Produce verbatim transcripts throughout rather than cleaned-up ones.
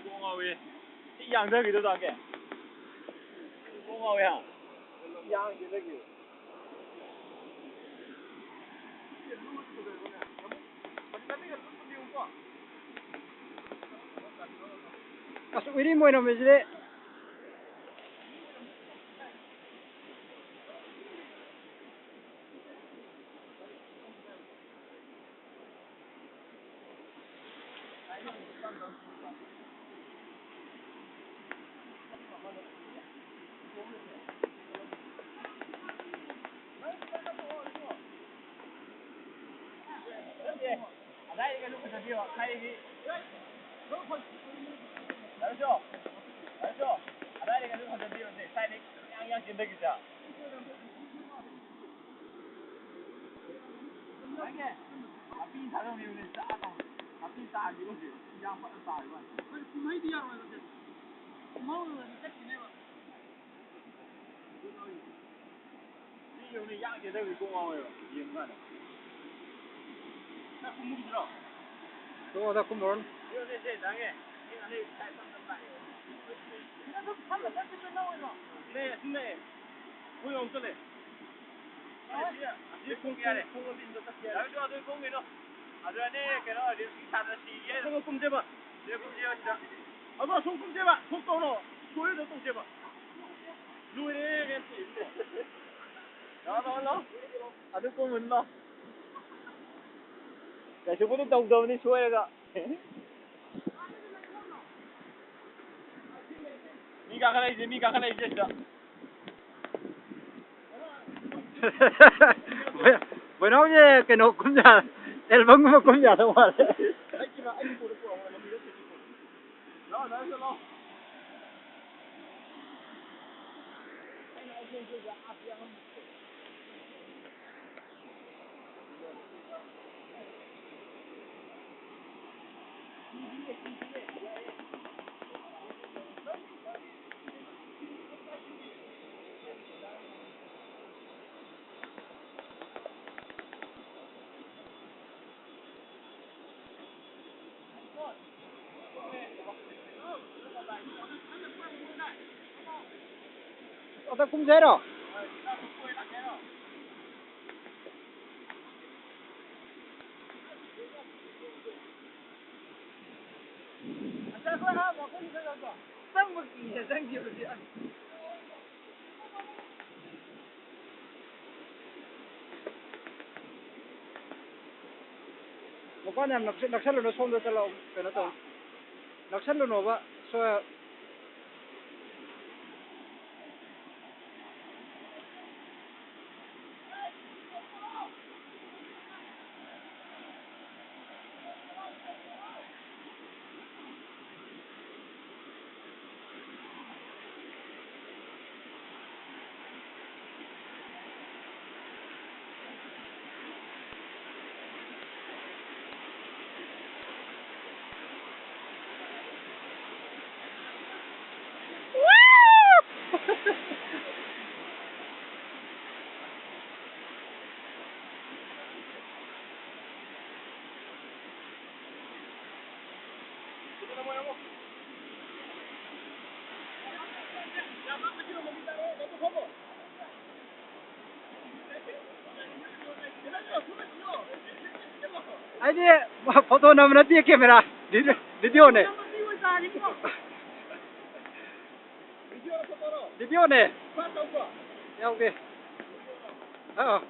ꯀꯣꯛ ꯉꯥꯎꯋꯦ꯫ ꯁꯤ ꯌꯥꯡꯊꯈꯤꯗꯣ ꯇꯥꯒꯦ꯫ ꯀꯣꯛ ꯉꯥꯎꯋꯦ ꯍꯥ꯫ ꯌꯥꯡꯈꯤꯗꯒꯤ꯫ ꯑꯁ, ꯎꯏꯔꯤ ꯃꯣꯏꯔꯝꯃꯤꯁꯤꯗꯤ꯫ ꯑꯗꯥꯏꯗꯒꯤ ꯑꯗꯨꯝ ꯐꯖꯕꯤꯌꯣ, ꯁ꯭ꯋꯥꯏꯗꯒꯤ꯫ ꯗꯥ ꯕꯤꯁꯣ, ꯗꯥ ꯕꯤꯁꯣ, ꯑꯗꯥꯏꯗꯒꯤ ꯑꯗꯨꯝ ꯐꯖꯕꯤꯌꯣꯁꯦ, ꯁ꯭ꯋꯥꯏꯗꯒꯤ ꯌꯥꯡ ꯌꯥꯡ ꯆꯦꯟꯊꯈꯤꯁꯦ꯫ ꯅꯪꯒꯤ ꯅꯥꯄꯤ ꯊꯥꯗꯧꯅꯦꯕꯅꯦ, ꯆꯥ ꯇꯧꯅꯦ꯫ ꯅꯥꯄꯤ ꯇꯥꯈꯤꯕ ꯍꯧꯖꯤꯛ, ꯌꯥꯝ ꯐꯖꯅ ꯇꯥꯔꯤꯕ꯫ ꯑꯩꯈꯣꯏ ꯀꯨꯝꯍꯩꯗꯤ ꯌꯥꯔꯣꯏꯕ ꯁꯦ꯫ ꯀꯨꯝꯍꯧꯔꯨꯔꯗꯤ ꯆꯠꯈꯤꯅꯦꯕ꯫ ꯃꯤ ꯌꯧꯅ ꯌꯥꯡ ꯆꯦꯟꯊꯕꯗꯤ ꯀꯣꯛ ꯉꯥꯎꯋꯦꯕ, ꯌꯦꯡꯕ ꯀꯥꯟꯗ꯫ ꯅꯪ ꯀꯨꯝꯃꯨꯈꯤꯁꯤꯔꯣ? ꯇꯣꯛꯑꯣꯗ, ꯀꯨꯝꯃꯨꯔꯅꯨ꯫ ꯌꯦꯡꯉꯨꯅꯦ, ꯁꯦ, ꯇꯥꯡꯉꯦ꯫ ꯃꯤ ꯉꯥꯅꯨ ꯁꯥꯏ ꯐꯝ ꯐꯝ ꯂꯥꯛꯑꯦ꯫ ꯅꯪ ꯑꯗꯨꯝ ꯐꯝꯃ ꯆꯠꯈꯤꯗꯣꯏ ꯅꯪ ꯑꯣꯏꯗ꯭ꯔꯣ? ꯅꯦ, ꯑꯁꯨꯝ ꯅꯦ꯫ ꯑꯩꯈꯣꯏ ꯌꯧ ꯆꯠꯂꯦ꯫ ꯑꯁꯤ, ꯑꯁꯤ ꯈꯣꯡ ꯌꯥꯔꯦ꯫ ꯈꯣꯡ ꯂꯝꯕꯤꯗ ꯆꯠꯈꯤ ꯌꯥꯔꯦ꯫ ꯌꯥꯔꯣꯏꯗ꯭ꯔꯣ, ꯑꯗꯨ ꯈꯣꯡꯒꯤꯗꯣ? ꯑꯗꯨꯅꯦ, ꯀꯩꯅꯣ, ꯔꯤꯜꯁꯀꯤ ꯁꯥꯇ꯭ꯔ ꯁꯤꯒꯦ꯫ ꯁꯣꯝꯗ ꯀꯨꯝꯁꯦꯕ꯫ ꯁꯤꯗ ꯀꯨꯝꯁꯦꯕ, ꯁꯤꯗ꯫ ꯑꯗꯣ ꯑꯁꯣꯝ ꯀꯨꯝꯁꯦꯕ꯫ ꯁꯣꯝ ꯇꯧꯔꯣ꯫ ꯁꯣꯏꯔꯣꯏꯗ ꯇꯧꯁꯦꯕ꯫ ꯂꯣꯏꯔꯦ, ꯀꯩꯅꯣ ꯇꯧꯔꯤꯁꯦ꯫ ꯂꯥꯎ, ꯂꯥꯎ, ꯂꯥꯎ꯫ ꯑꯗꯨ ꯀꯨꯝꯃꯨꯅꯣ꯫ ꯀꯩꯁꯨꯕꯨꯗꯤ ꯇꯧꯗꯕꯅꯤ ꯁꯣꯏꯔꯒ꯫ ꯃꯤ ꯀꯥꯈꯠꯂꯛꯏꯁꯦ, ꯃꯤ ꯀꯥꯈꯠꯂꯛꯏꯁꯦ ꯁꯤꯗ꯫ ꯕꯣꯏꯅꯥꯎꯁꯦ ꯀꯩꯅꯣ ꯀꯨꯝ ꯌꯥ-, ꯑꯦꯜꯕꯝꯒꯨꯝꯕ ꯀꯨꯝ ꯌꯥꯗꯧ ꯃꯥꯜꯂꯦ꯫ ꯂꯥꯛꯑꯣ, ꯂꯥꯛꯑꯣ, ꯂꯥꯛꯑꯣ꯫ ꯍꯟꯗꯛ ꯀꯨꯝꯁꯦ ꯍꯥꯏꯔꯣ? ꯆꯪꯕ ꯀꯤꯌꯦ, ꯆꯪꯈꯤꯕꯁꯦ꯫ ꯃꯄꯥꯟ ꯌꯥꯝ ꯅꯛꯁ-, ꯅꯛꯁꯜꯂꯨꯅꯨ, ꯁꯣꯝꯗ ꯆꯠꯂꯛꯑꯣ, ꯀꯩꯅꯣ ꯇꯧ, ꯅꯛꯁꯜꯂꯨꯅꯣꯕ, ꯁꯣ-, ꯑꯩꯗꯤ ꯐꯣꯇꯣ ꯅꯝꯕ ꯅꯠꯇꯦ, ꯀꯦꯃꯦꯔꯥ, ꯚꯤꯗꯤꯑꯣ, ꯚꯤꯗꯤꯑꯣꯅꯦ꯫ ꯚꯤꯗꯤꯑꯣꯅꯦ꯫ ꯌꯥꯎꯒꯦ꯫ ꯑꯥ꯫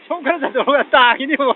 ꯁꯣꯝ ꯈꯔ ꯆꯠꯊꯣꯛꯑꯒ ꯇꯥꯈꯤꯅꯤꯕꯣ꯫